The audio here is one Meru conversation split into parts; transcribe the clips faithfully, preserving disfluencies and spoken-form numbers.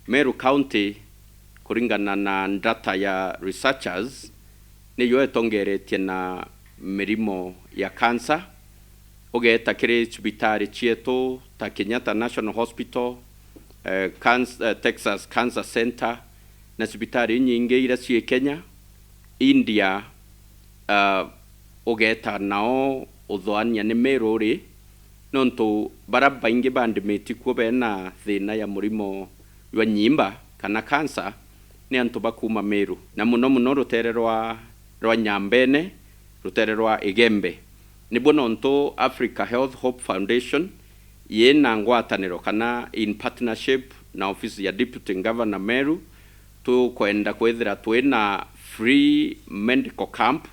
Meru County, kuringana na data ya researchers, niyo itongeretie na mirimo ya cancer. Ugeeta kiri cibitari cietu ta Kenyatta National Hospital, eh, Canc-, eh, Texas Cancer Center, na cibitari inyingi iria cii Kenya, India, ah, ugeeta nao uthoania ni Meru uri, nontu baria baingi bandimiti kuo bena thina ya murimo jwa nyimba kana cancer ni antu ba kuuma Meru, na muno muno rutere rwa, rwa Nyambene, rutere rwa Igembe. Nibuo nontu Africa Health Hope Foundation yina ngwataniro kana in partnership na ofisi ya Deputy Governor Meru, tukwenda kwithira twina free medical camp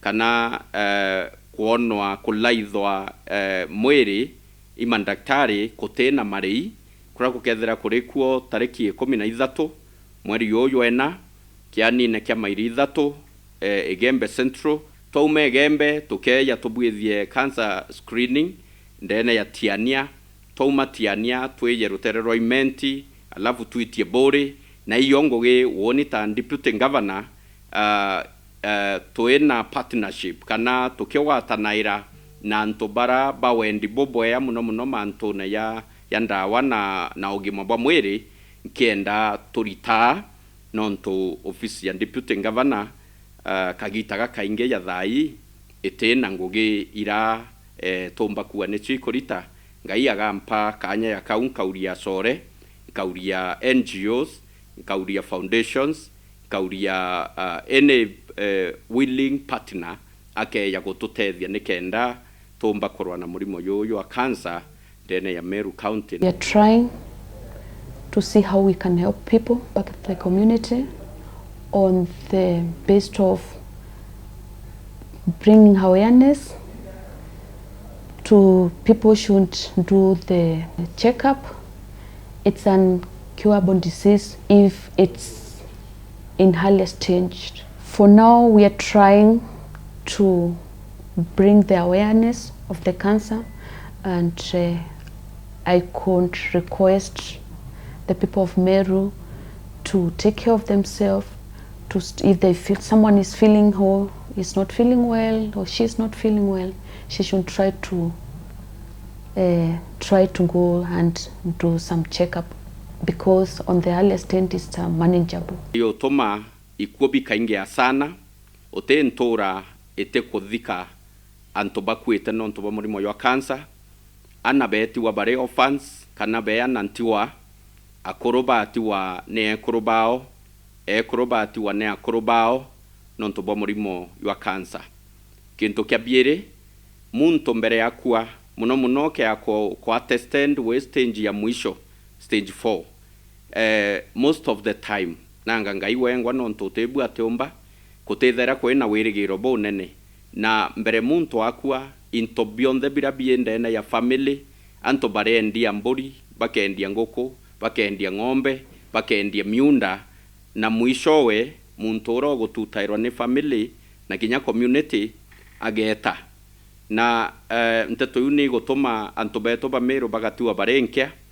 kana, eh, kwonwa, kulaithwa, eh, mwiri i mandaktari kutina marii, kuria gukethira kuri kuo tariki ikumi na ithatu mweri juju jwa ina, kianine kia mairi ithatu, eh, Igembe Central. Twauma Igembe, tukeeja tubwithie cancer screening ndene ya Tiania. Twauma Tiania, twije rutere rwa Imenti, alafu twitie Buri, na iyo ngugi woni ta Deputy Governor, ah, eh, twina partnership kana tukigwatanaira na antu bara ba wendi bubwea muno muno mantune ya, ya ndawa na, na ugima bwa mwiri, nkienda turitaa, nontu ofisi ya Deputy Governor, ah, kagita gakaingi ja thaa ii itina ngugi ira, eh, tumba kuua nicio ikurita. Ngai agampa kanya ya kau, nkauria acore, nkauria N G Os, nkauria foundations, nkauria, ah, any, eh, willing partner akeja gututethia nikenda tumba kurwa na murimo juju jwa cancer ndene ya Meru County. We are trying to see how we can help people back at the community on the base of bringing awareness to people should do the checkup. It's an incurable disease if it's in early stage. For now, we are trying to bring the awareness of the cancer, and, uh, I could request the people of Meru to take care of themselves, to st-, if they feel someone is feeling or is not feeling well or she's not feeling well, she should try to, uh, try to go and do some checkup, because on the earliest end it's, uh, manageable. Yotuma ikuo bikaingia sana, uti ntura itikuthika antu bakuite nontu bwa murimo jwa cancer. Ana beetiwa bari orphans kana beana ntiwa, akuru baatiwa ni ekuru bao, ekuru baatiwa ni akuru bao nontu bwa murimo jwa cancer. Kintu kia biiri, muntu mbere ya kua, muno muno kea ku-, kwa tested wi stage ya mwisho, stage four, eh, most of the time, nanga Ngai wengwa nontu utibua atiumba, kutithera kwina wirigiro bunene. Na mbere muntu akua, into bionthe bira bii ndene ya family, antu barendia mburi, bakendia nguku, bakendia ng'ombe, bakendia miunda, na mwishowe muntu uria ugututairwa ni family na kinya community ageeta. Na, eh, nteto iu ni igutuma antu betu ba Meru bagatiwa bari nkia,